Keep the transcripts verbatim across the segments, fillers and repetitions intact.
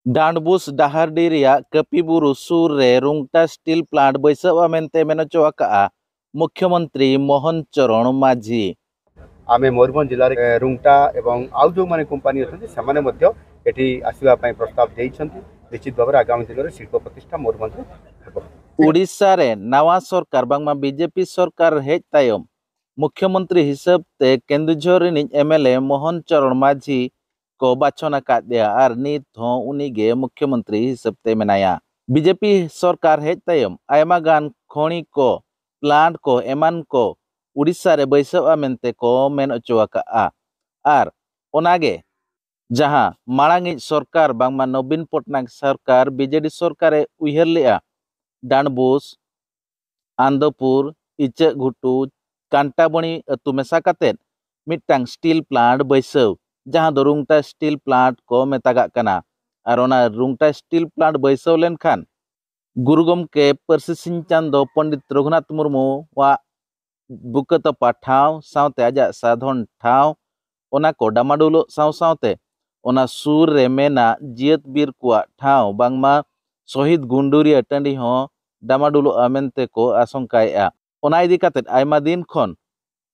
ᱰᱟᱸᱰᱵᱩᱥ ᱰᱟᱦᱟᱨᱰᱤ ᱨᱮᱭᱟᱜ ᱠᱟᱹᱯᱤ ᱵᱩᱨᱩ ᱥᱩᱨ ᱨᱮ ᱨᱩᱝᱴᱟ ᱥᱴᱤᱞ ᱯᱞᱟᱱᱴ ᱵᱟᱹᱭᱥᱟᱹᱣᱜᱼᱟ ᱢᱮᱱᱛᱮ ᱢᱮᱱ ᱦᱚᱪᱚ ᱟᱠᱟᱫᱼᱟ ᱢᱩᱠᱷᱭᱚᱢᱚᱱᱛᱨᱤ ᱢᱳᱦᱚᱱ ᱪᱚᱨᱚᱬ ᱢᱟᱹᱡᱷᱤ᱾ ଆମେ ମୟୂରଭଞ୍ଜ ଜିଲ୍ଲାରେ ଏ, ରୁଙ୍ଗଟା ଏବଂ ଆଉ ଯେଉଁମାନେ କମ୍ପାନୀ ଅଛନ୍ତି, ସେମାନେ ମଧ୍ୟ ଏଠି ଆସିବା ପାଇଁ ପ୍ରସ୍ତାବ ଦେଇଛନ୍ତି। ନିଶ୍ଚିତ ଭାବରେ ଆଗାମୀ ଦିନରେ ଶିଳ୍ପ ପ୍ରତିଷ୍ଠା ମୟୂରଭଞ୍ଜରେ ହେବ। ଓଡ଼ିଶାରେ ᱱᱟᱣᱟ ᱥᱚᱨᱠᱟᱨ ᱵᱟᱝᱢᱟ ᱵᱤᱡᱮᱯᱤ ᱥᱚᱨᱠᱟᱨ ᱦᱮᱡ ᱛᱟᱭᱚᱢ ᱢᱩᱠᱷᱭᱚᱢᱚᱱᱛᱨᱤ ᱦᱤᱥᱟᱹᱵ ᱛᱮ ᱠᱮᱱᱫᱩᱡᱷᱚᱨ ᱨᱤᱱᱤᱡ ᱮᱢᱮᱞᱮ ᱢᱳᱦᱚᱱ ᱪᱚᱨᱚᱬ ᱢᱟᱹᱡᱷᱤ ᱠᱚ ᱵᱟᱪᱷᱚᱱ ᱟᱠᱟᱫᱮᱭᱟ ᱟᱨ ᱱᱤᱛ ᱦᱚᱸ ᱩᱱᱤ ᱜᱮ ᱢᱩᱠᱷᱭᱚᱢᱚᱱᱛᱨᱤ ᱦᱤᱥᱟᱹᱵ ᱛᱮ ᱢᱮᱱᱟᱭᱟ᱾ ᱵᱤᱡᱮᱯᱤ ᱥᱚᱨᱠᱟᱨ ᱦᱮᱡ ᱛᱟᱭᱚᱢ ᱟᱭᱢᱟ ᱜᱟᱱ ᱠᱷᱚᱬᱤ ᱠᱚ, ᱯᱞᱟᱱᱴ ᱠᱚ ᱮᱢᱟᱱ ᱠᱚ ᱩᱰᱤᱥᱟ ᱨᱮ ᱵᱟᱹᱭᱥᱟᱹᱣᱜᱼᱟ ᱢᱮᱱᱛᱮ ᱠᱚ ᱢᱮᱱ ᱚᱪᱚ ᱟᱠᱟᱫᱼᱟ᱾ ᱟᱨ ᱚᱱᱟᱜᱮ ᱡᱟᱦᱟᱸ ᱢᱟᱲᱟᱝᱤᱡ ᱥᱚᱨᱠᱟᱨ ᱵᱟᱝᱢᱟ ᱱᱚᱵᱤᱱ ᱯᱚᱴᱱᱟᱭᱮᱠ ᱥᱚᱨᱠᱟᱨ ᱵᱤᱡᱮᱰᱤ ᱥᱚᱨᱠᱟᱨᱮ ᱩᱭᱦᱟᱹᱨ ᱞᱮᱫᱼᱟ, ᱰᱟᱸᱰᱵᱩᱥ, ᱟᱱᱫᱚᱯᱩᱨ, ᱤᱪᱟᱹᱜ ᱜᱷᱩᱴᱩ, ᱠᱟᱱᱴᱟᱵᱚᱬᱤ ᱟᱹᱛᱩ ᱢᱮᱥᱟ ᱠᱟᱛᱮᱫ ᱢᱤᱫᱴᱟᱝ ᱥᱴᱤᱞ ᱯᱞᱟᱱᱴ ᱵᱟᱹᱭᱥᱟᱹᱣ, ᱡᱟᱦᱟᱸ ᱫᱚ ᱨᱩᱝᱴᱟ ᱥᱴᱤᱞ ᱯᱞᱟᱱᱴ ᱠᱚ ᱢᱮᱛᱟᱜᱟᱜ ᱠᱟᱱᱟ᱾ ᱟᱨ ᱚᱱᱟ ᱨᱩᱝᱴᱟ ᱥᱴᱤᱞ ᱯᱞᱟᱱᱴ ᱵᱟᱹᱭᱥᱟᱹᱣ ᱞᱮᱱᱠᱷᱟᱱ ᱜᱩᱨᱩ ᱜᱚᱢᱠᱮ ᱯᱟᱹᱨᱥᱤ ᱥᱤᱧ ᱪᱟᱸᱫᱚ ᱯᱚᱱᱰᱤᱛ ᱨᱚᱜᱷᱩᱱᱟᱛᱷ ᱢᱩᱨᱢᱩᱣᱟᱜ ᱵᱩᱠᱟᱹ ᱛᱚᱯᱟ ᱴᱷᱟᱶ ᱥᱟᱶᱛᱮ ᱟᱡᱟᱜ ᱥᱟᱫᱷᱚᱱ ᱴᱷᱟᱶ, ᱚᱱᱟ ᱠᱚ ᱰᱟᱢᱟᱰᱩᱞᱚᱜ ᱥᱟᱶ ᱥᱟᱶᱛᱮ ᱚᱱᱟ ᱥᱩᱨ ᱨᱮ ᱢᱮᱱᱟᱜ ᱡᱤᱭᱟᱹᱛ ᱵᱤᱨ ᱠᱚᱣᱟᱜ ᱴᱷᱟᱶ, ᱵᱟᱝᱢᱟ ᱥᱚᱦᱤᱫ ᱜᱩᱱᱰᱩᱨᱤᱭᱟᱹ ᱴᱟᱺᱰᱤ ᱦᱚᱸ ᱰᱟᱢᱟᱰᱩᱞᱚᱜᱼᱟ ᱢᱮᱱᱛᱮ ᱠᱚ ᱟᱥᱚᱝᱠᱟᱭᱮᱫᱼᱟ᱾ ᱚᱱᱟ ᱤᱫᱤ ᱠᱟᱛᱮᱫ ᱟᱭᱢᱟ ᱫᱤᱱ ᱠᱷᱚᱱ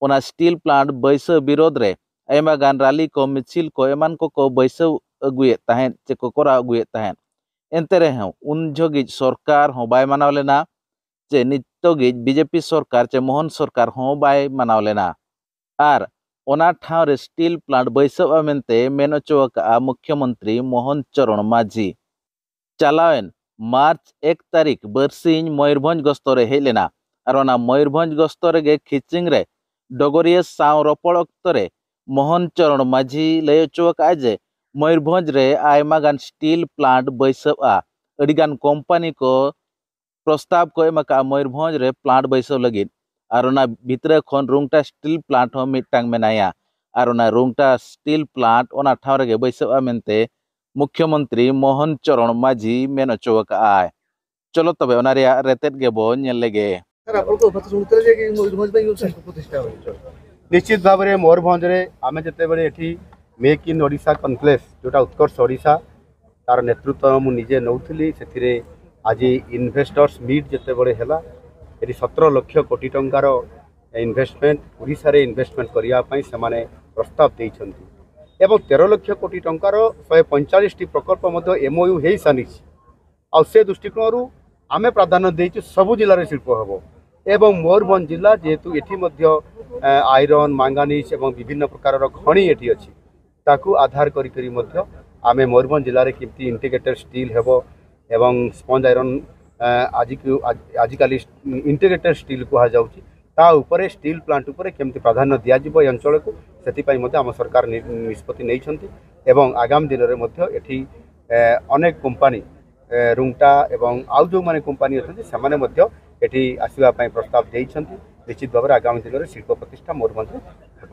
ᱚᱱᱟ ᱥᱴᱤᱞ ᱯᱞᱟᱱᱴ ᱵᱟᱹᱭᱥᱟᱹᱣ ᱵᱤᱨᱳᱫᱷ ᱨᱮ ᱟᱭᱢᱟ ᱜᱟᱱ ᱨᱟᱞᱤ ᱠᱚ, ᱢᱤᱪᱷᱤᱞ ᱠᱚ ᱮᱢᱟᱱ ᱠᱚᱠᱚ ᱵᱟᱹᱭᱥᱟᱹᱣ ᱟᱹᱜᱩᱭᱮᱫ ᱛᱟᱦᱮᱸᱫ ᱪᱮ ᱠᱚ ᱠᱚᱨᱟᱣ ᱟᱹᱜᱩᱭᱮᱫ ᱛᱟᱦᱮᱸᱫ᱾ ᱮᱱᱛᱮ ᱨᱮᱦᱚᱸ ᱩᱱ ᱡᱚᱦᱚᱜᱤᱡ ᱥᱚᱨᱠᱟᱨ ᱦᱚᱸ ᱵᱟᱭ ᱢᱟᱱᱟᱣ ᱞᱮᱱᱟ, ᱪᱮ ᱱᱤᱛᱚᱜᱤᱡ ᱵᱤᱡᱮᱯᱤ ᱥᱚᱨᱠᱟᱨ ᱪᱮ ᱢᱳᱦᱚᱱ ᱥᱚᱨᱠᱟᱨ ᱦᱚᱸ ᱵᱟᱭ ᱢᱟᱱᱟᱣ ᱞᱮᱱᱟ᱾ ᱟᱨ ᱚᱱᱟ ᱴᱷᱟᱶ ᱨᱮ ᱥᱴᱤᱞ ᱯᱞᱟᱱᱴ ᱵᱟᱹᱭᱥᱟᱹᱣᱜᱼᱟ ᱢᱮᱱᱛᱮ ᱢᱮᱱ ᱚᱪᱚ ᱟᱠᱟᱫᱼᱟ ᱢᱩᱠᱷᱭᱚᱢᱚᱱᱛᱨᱤ ᱢᱳᱦᱚᱱ ᱪᱚᱨᱚᱬ ᱢᱟᱹᱡᱷᱤ᱾ ᱪᱟᱞᱟᱣᱮᱱ ᱢᱟᱨᱪ ᱮᱠ ᱛᱟᱹᱨᱤᱠᱷ ᱵᱟᱹᱨᱥᱤᱧ ᱢᱚᱭᱩᱨᱵᱷᱚᱸᱡᱽ ᱜᱚᱥᱛᱚ ᱨᱮ ᱦᱮᱡ ᱞᱮᱱᱟ᱾ ᱟᱨ ᱚᱱᱟ ᱢᱚᱭᱩᱨᱵᱷᱚᱸᱡᱽ ᱜᱚᱥᱛᱚ ᱨᱮᱜᱮ ᱠᱷᱤᱪᱤᱝ ᱨᱮ ᱰᱚᱜᱚᱨᱤᱭᱟᱹ ᱥᱟᱶ ᱨᱚᱯᱚᱲ ᱚᱠᱛᱚ ᱨᱮ ᱢᱳᱦᱚᱱ ᱪᱚᱨᱚᱬ ᱢᱟᱹᱡᱷᱤ ᱞᱟᱹᱭ ᱚᱪᱚ ᱟᱠᱟᱫᱼᱟ ᱡᱮ ᱢᱚᱭᱩᱨᱵᱷᱚᱸᱡᱽ ᱨᱮ ᱟᱭᱢᱟ ᱜᱟᱱ ᱥᱴᱤᱞ ᱯᱞᱟᱱᱴ ᱵᱟᱹᱭᱥᱟᱹᱣᱜᱼᱟ, ᱟᱹᱰᱤᱜᱟᱱ ᱠᱳᱢᱯᱟᱱᱤ ᱠᱚ ᱯᱨᱚᱥᱛᱟᱵ ᱠᱚ ᱮᱢ ᱟᱠᱟᱫᱼᱟ ᱢᱚᱭᱩᱨᱵᱷᱚᱸᱡᱽ ᱨᱮ ᱯᱞᱟᱱᱴ ᱵᱟᱹᱭᱥᱟᱹᱣ ᱞᱟᱹᱜᱤᱫ᱾ ᱟᱨ ᱚᱱᱟ ᱵᱷᱤᱛᱨᱤ ᱠᱷᱚᱱ ᱨᱩᱝᱴᱟ ᱥᱴᱤᱞ ᱯᱞᱟᱱᱴ ᱦᱚᱸ ᱢᱤᱫᱴᱟᱝ ᱢᱮᱱᱟᱭᱟ᱾ ᱟᱨ ᱚᱱᱟ ᱨᱩᱝᱴᱟ ᱥᱴᱤᱞ ᱯᱞᱟᱱᱴ ᱚᱱᱟ ᱴᱷᱟᱶ ᱨᱮᱜᱮ ᱵᱟᱹᱭᱥᱟᱹᱣᱜᱼᱟ ᱢᱮᱱᱛᱮ ᱢᱩᱠᱷᱭᱚᱢᱚᱱᱛᱨᱤ ᱢᱳᱦᱚᱱ ᱪᱚᱨᱚᱬ ᱢᱟᱹᱡᱷᱤ ᱢᱮᱱ ᱚᱪᱚ ᱟᱠᱟᱫᱼᱟᱭ᱾ ᱪᱚᱞᱚ ᱛᱚᱵᱮ ᱚᱱᱟ ᱨᱮᱭᱟᱜ ᱨᱮᱛᱮᱫ ᱜᱮᱵᱚ ᱧᱮᱞ ᱞᱮᱜᱮ᱾ ସାର୍, ଆପଣଙ୍କ କଥା ଶୁଣିଥିଲେ ଯେ କି ମୟୂରଭଞ୍ଜ ପାଇଁ ଗୋଟେ ଶିଳ୍ପ ପ୍ରତିଷ୍ଠା ହୋଇଛି। ନିଶ୍ଚିତ ଭାବରେ ମୟୂରଭଞ୍ଜରେ ଆମେ ଯେତେବେଳେ ଏଠି ମେକ୍ ଇନ୍ ଓଡ଼ିଶା କନକ୍ଲେଭ୍, ଯେଉଁଟା ଉତ୍କର୍ଷ ଓଡ଼ିଶା, ତାର ନେତୃତ୍ୱ ମୁଁ ନିଜେ ନେଉଥିଲି। ସେଥିରେ ଆଜି ଇନଭେଷ୍ଟର୍ସ ମିଟ୍ ଯେତେବେଳେ ହେଲା, ଏଠି ସତର ଲକ୍ଷ କୋଟି ଟଙ୍କାର ଇନଭେଷ୍ଟମେଣ୍ଟ, ଓଡ଼ିଶାରେ ଇନଭେଷ୍ଟମେଣ୍ଟ କରିବା ପାଇଁ ସେମାନେ ପ୍ରସ୍ତାବ ଦେଇଛନ୍ତି ଏବଂ ତେର ଲକ୍ଷ କୋଟି ଟଙ୍କାର ଶହେ ପଇଁଚାଳିଶଟି ପ୍ରକଳ୍ପ ମଧ୍ୟ ଏମ୍ଓୟୁ ହେଇସାରିଛି। ଆଉ ସେ ଦୃଷ୍ଟିକୋଣରୁ ଆମେ ପ୍ରାଧାନ୍ୟ ଦେଇଛୁ ସବୁ ଜିଲ୍ଲାରେ ଶିଳ୍ପ ହେବ। ଏବଂ ମୟୂରଭଞ୍ଜ ଜିଲ୍ଲା, ଯେହେତୁ ଏଠି ମଧ୍ୟ ଆଇରନ୍, ମାଙ୍ଗାନିଜ ଏବଂ ବିଭିନ୍ନ ପ୍ରକାରର ଖଣି ଏଠି ଅଛି, ତାକୁ ଆଧାର କରିକରି ମଧ୍ୟ ଆମେ ମୟୂରଭଞ୍ଜ ଜିଲ୍ଲାରେ କେମିତି ଇଣ୍ଟିଗ୍ରେଟେଡ୍ ଷ୍ଟିଲ୍ ହେବ ଏବଂ ସ୍ପଞ୍ଜ ଆଇରନ୍, ଆଜିକୁ ଆଜିକାଲି ଇଣ୍ଟିଗ୍ରେଟେଡ୍ ଷ୍ଟିଲ୍ କୁହାଯାଉଛି, ତା ଉପରେ, ଷ୍ଟିଲ୍ ପ୍ଲାଣ୍ଟ ଉପରେ କେମିତି ପ୍ରାଧାନ୍ୟ ଦିଆଯିବ ଏ ଅଞ୍ଚଳକୁ, ସେଥିପାଇଁ ମଧ୍ୟ ଆମ ସରକାର ନିଷ୍ପତ୍ତି ନେଇଛନ୍ତି। ଏବଂ ଆଗାମୀ ଦିନରେ ମଧ୍ୟ ଏଠି ଅନେକ କମ୍ପାନୀ, ରୁଙ୍ଗଟା ଏବଂ ଆଉ ଯେଉଁମାନେ କମ୍ପାନୀ ଅଛନ୍ତି, ସେମାନେ ମଧ୍ୟ ଏଠି ଆସିବା ପାଇଁ ପ୍ରସ୍ତାବ ଦେଇଛନ୍ତି। ନିଶ୍ଚିତ ଭାବରେ ଆଗାମୀ ଦିନରେ ଶିଳ୍ପ ପ୍ରତିଷ୍ଠା ମୟୂରଭଞ୍ଜରେ ହେବ।